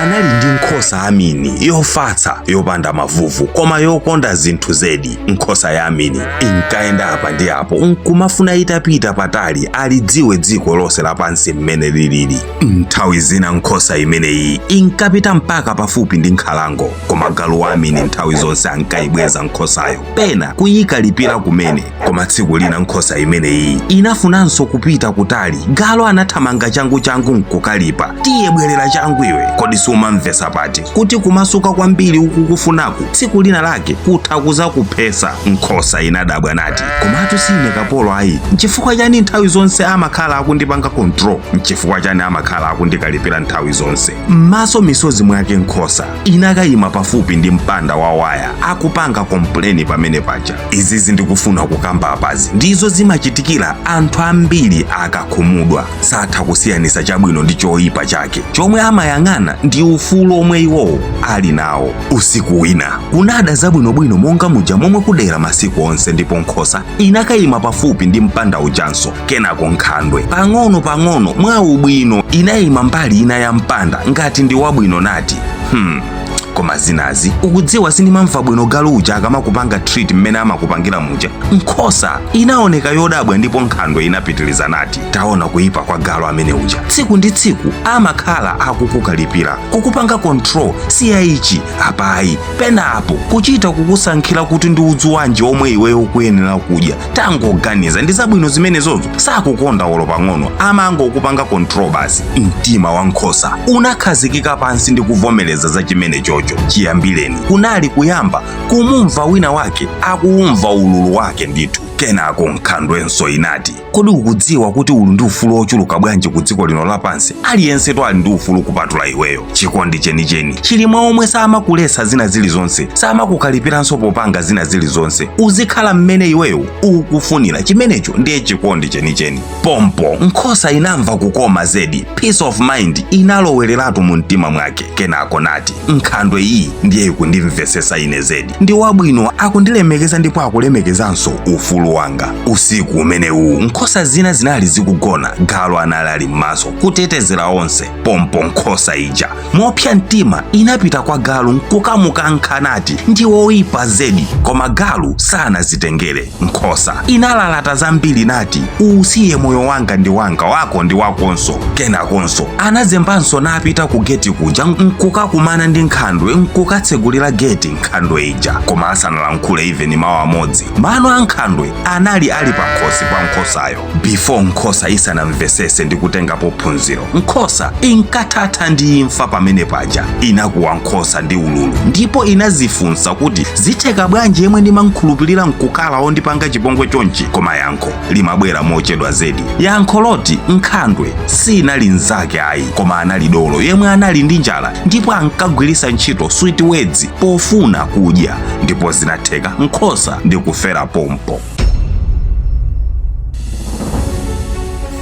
Anali ndi nkhosa Amini yofatsa, yopanda mavuvu, koma yokonda zinthu zedi. Nkhosa ya Amini inkayenda apa ndi apo nkumafuna itapita patali alidziwe dziko lonse lapansi mmene lilili. Nthawi zina nkhosa imeneyi inkapita mpaka pafupi ndi nkhalango, koma galu wa Amini nthawi zonse ankayibweza nkhosayo, pena kuyikalipira kumene. Koma tsiku lina nkhosa imeneyi inafunanso kupita kutali. Galu anathamanga changu changu nkukalipa, "Tiye, bwerera changu iwe! Kodi sumamvesa pati kuti kumasuka kwambiri uku kufunaku tsiku lina lake kutha kuzakuphesa?" Nkhosa inadabwa nati, "Komatu sine kapolo ayi. Nchifukwa chani nthawi zonse amakhala akundipanga control? Nchifukwa chani amakhala akundikalipira nthawi zonse?" M'maso misozi mwake, nkhosa inakayima pafupi ndi mpanda wa waya akupanga complain pamene paja. Izizi ndikufuna kukamba apazi ndizo zimachitikira anthu ambiri akakhumudwa. Satha kusiyanisa chabwino ndi choyipa chake. Chomwe amayang'ana ndi ufulu omwe iwowo ali nawo. Usiku wina kunada zabwinobwino monga muja momwe kudera masiku onse, ndipo nkhosa inakayima pafupi ndi mpanda ujanso. Kenako nkhandwe pang'ono pang'ono mwa ubwino inayima mbali ina ya mpanda ngati ndi wabwino nati, Koma zinazi ukudziwa, sindimamva bwino galu uja akamakupanga treat mmene amakupangira muja." Nkhosa inaoneka yodabwa, ndipo nkhandwe inapitiliza nati, "Taona kuyipa kwa galu amene uja. Tsiku ndi tsiku amakhala akukukalipira, kukupanga control, siya ichi apayi, penapo kuchita kukusankhira kuti ndi udzu wanji omwe iweyo ukuyenera kudya. Tangoganiza, ndi zabwino zimenezozo? Sakukonda olo pang'ono, amangokupanga control basi." Mtima wa nkhosa unakhazikika pansi ndi kuvomereza za chimene chocho. Chiyambireni kunali kuyamba kumumva wina wake akuumva ululu wake ndithu. Kenako nkhandwenso inati, "Kodi ukudziwa kuti uli ndi ufulu ochuluka bwanji ku dziko lino lapansi? Aliyense to ali ndi ufulu kupatula iweyo. Chikondi chenicheni chili mwa omwe samakulesa zina zilizonse, samakukalipiranso popanga zina zilizonse. Uzikhala mmene iweyo ukufunira. Chimenecho ndiye chikondi chenicheni." Pompo nkhosa inamva kukoma zedi. Peace of mind inalowereratu mu mtima mwake. Kenako nati, "Nkhandwe iyi ndiye ikundimvesesa ine zedi. Ndi wabwino, akundilemekeza ndipo akulemekezanso ufulu wanga." Usiku umenewu nkhosa zina zinali zikugona, galu anali ali m'maso kutetezera onse. Pompo nkhosa ija mopsa mtima inapita kwa galu nkukamukankha nati, "Ndi woyipa zedi." Koma galu sanazitengere. Nkhosa inalalata zambiri nati, "Usiye, moyo wanga ndi wanga, wako ndi wakonso." Kenakonso anazembanso napita ku geti kuja nkukakumana ndi nkhandwe nkukatsegulira geti nkhandwe ija. Koma asanalankhule even mawu amodzi, mano a nkhandwe anali ali pakhosi pa nkhosayo. Before nkhosa isanamvesese ndi kutengapo phunziro, nkhosa inkathatha ndi imfa pamene paja. Inakuwa nkhosa ndi ululu ndipo inazifunsa kuti, "Zitheka bwanji yemwe ndimankhulupirira nkukhala ondipanga chipongwe chonchi?" Koma yankho limabwera mochedwa zedi, yankho loti nkhandwe sinali mnzake ayi, koma anali dolo yemwe anali ndi njala ndipo ankagwiritsa ntchito sweet words pofuna kudya. Ndipo zinatheka, nkhosa ndi kufera pompo.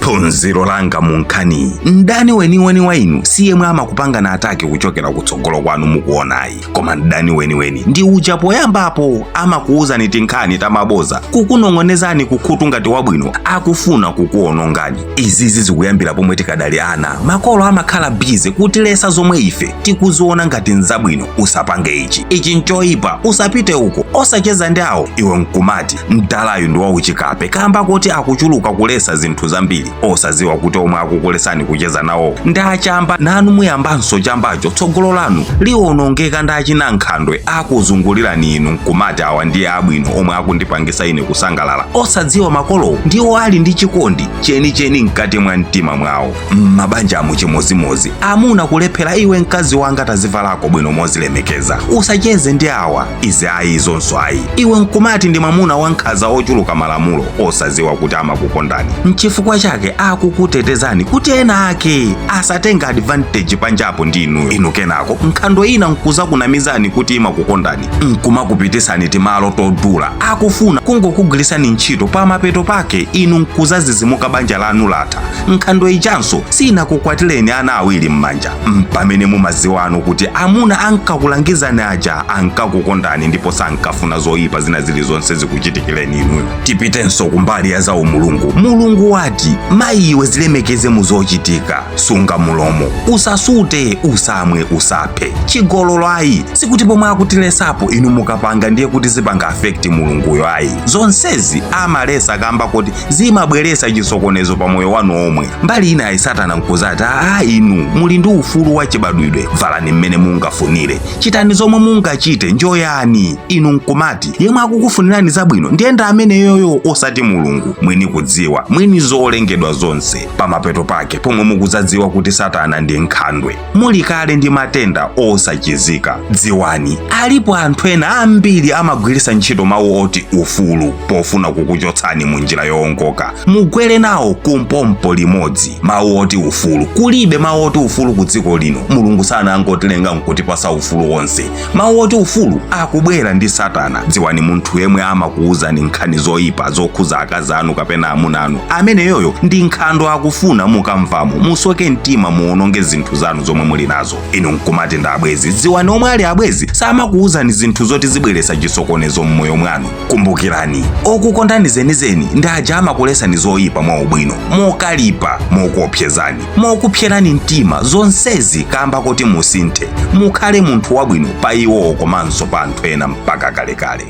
Phunziro langa mu nkhaniyi: mdani weniweni wa inu si yemwe amakupangani attack kuchokera kutsogolo kwanu mukuonayi, koma mdani weniweni ndi uja poyambapo amakuwuzani tinkhani tamaboza, kukunong'onezani kukhutu ngati wabwino, akufuna kukuwonongani. Izizi zikuyambira pomwe tikadali ana. Makolo amakhala busy kutilesa zomwe ife tikuziona ngati nzabwino: "Usapange ichi, ichi nchoyipa, usapite uko, osacheza ndi awo." Iwe nkumati mdalayu ndi wauchikape kamba kuti akuchuluka kulesa zinthu zambiri, osaziwa kuti omwe akukulesani kucheza nawo ndi achamba, nanu muyambanso chambacho, tsogolo lanu liwonongeka ndi achina nkhandwe akuzungulirani. Inu nkumati awa ndiye abwino omwe akundipangisa ine kusangalala, osadziwa makolowo ndiwo ali ndi chikondi chenicheni mkati mwa mtima mwawo. M'mabanja amuchimozimozi, amuna kulephera: "Iwe mkazi wanga, tazivalako bwino mozilemekeza, usacheze ndi awa, izi ayi, izonso ayi." Iwe nkumati ndi mwamuna wankhanza ochuluka malamulo, osaziwa kuti amakukondani, nchifukwa chake akukutetezani kuti ena ake asatenga advantage panjapo ndi inuyo. Inu kenako nkhandwe ina nkuzakunamizani kuti imakukondani, nkumakupitisani timalo todula, akufuna kungokugwirisani ntchito. Pamapeto pake inu nkuzazizimuka banja lanu latha, nkhandwe ichanso sinakukwatireni, ana awiri m'manja. Mpamene mumaziwano kuti amuna ankakulangizani aja ankakukondani ndipo sankafuna zoyipa zina zilizonse zikuchitikireni inuyo. Tipitenso kumbali ya za umulungu. Mulungu wati Mayi iwe, zilemekeze muzochitika, sunga mulomo, usasute, usamwe, usaphe. Chigololo ayi. Sikuti pomwe akutilesapo inu mukapanga ndiye kuti zipanga affect Mulunguyo ayi. Zonsezi amalesa kamba kuti zimabweresa chisokonezo pa moyo wanu omwe. Mbali ina ayi, Satana nkuzati, "Aa, inu muli ndi ufulu wachibadwidwe, valani mmene mungafunire, chitani zomwe mungachite, njoyani." Inu nkumati yemwe akukufunirani zabwino ndiye ndi ameneyoyo, osati Mulungu mwini kudziwa, mwini zolengedwa zonse. Pamapeto pake pomwe mukuzadziwa kuti Satana ndi nkhandwe, muli kale ndi matenda osachizika. Dziwani, alipo anthu ena ambiri amagwiritsa ntchito mawu oti ufulu pofuna kukuchotsani mu njira yowongoka, mugwere nawo kumpompo limodzi. Mawu oti ufulu, kulibe mawu oti ufulu ku dziko lino. Mulungu sanangotilenga nkutipasa ufulu wonse. Mawu oti ufulu akubwera ndi Satana. Dziwani, munthu yemwe amakuwuzani nkhani zoyipa zokhuza akazi anu kapena amuna anu, ameneyoyo ndi nkhandwe. Akufuna mukamvamo musweke mtima, muwononge zinthu zanu zomwe muli nazo. Inu nkumati ndi abwezi. Dziwani, omwe ali abwezi samakuwuzani zinthu zoti zibweresa chisokonezo m'moyo mwanu. Kumbukirani, okukondani zenizeni ndi aja amakulesani zoyipa mwaubwino, mokalipa, mokuopsezani, mokupserani mtima, zonsezi kamba kuti musinthe, mukhale munthu wabwino pa iwowo komanso pa anthu ena mpaka kalekale.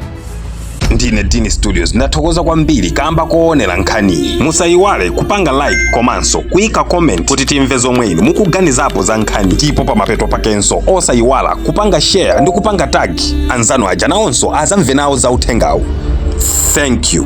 Ndine Dini Studios, ndathokoza kwambiri kamba koonera nkhaniyi. Musayiwale kupanga like komanso kuyika comment kuti timve zomwe inu mukuganizapo za nkhani. Ndipo pamapeto pakenso osayiwala kupanga share ndi kupanga tag anzanu aja, nawonso azamve nawo za uthengawu. Thank you.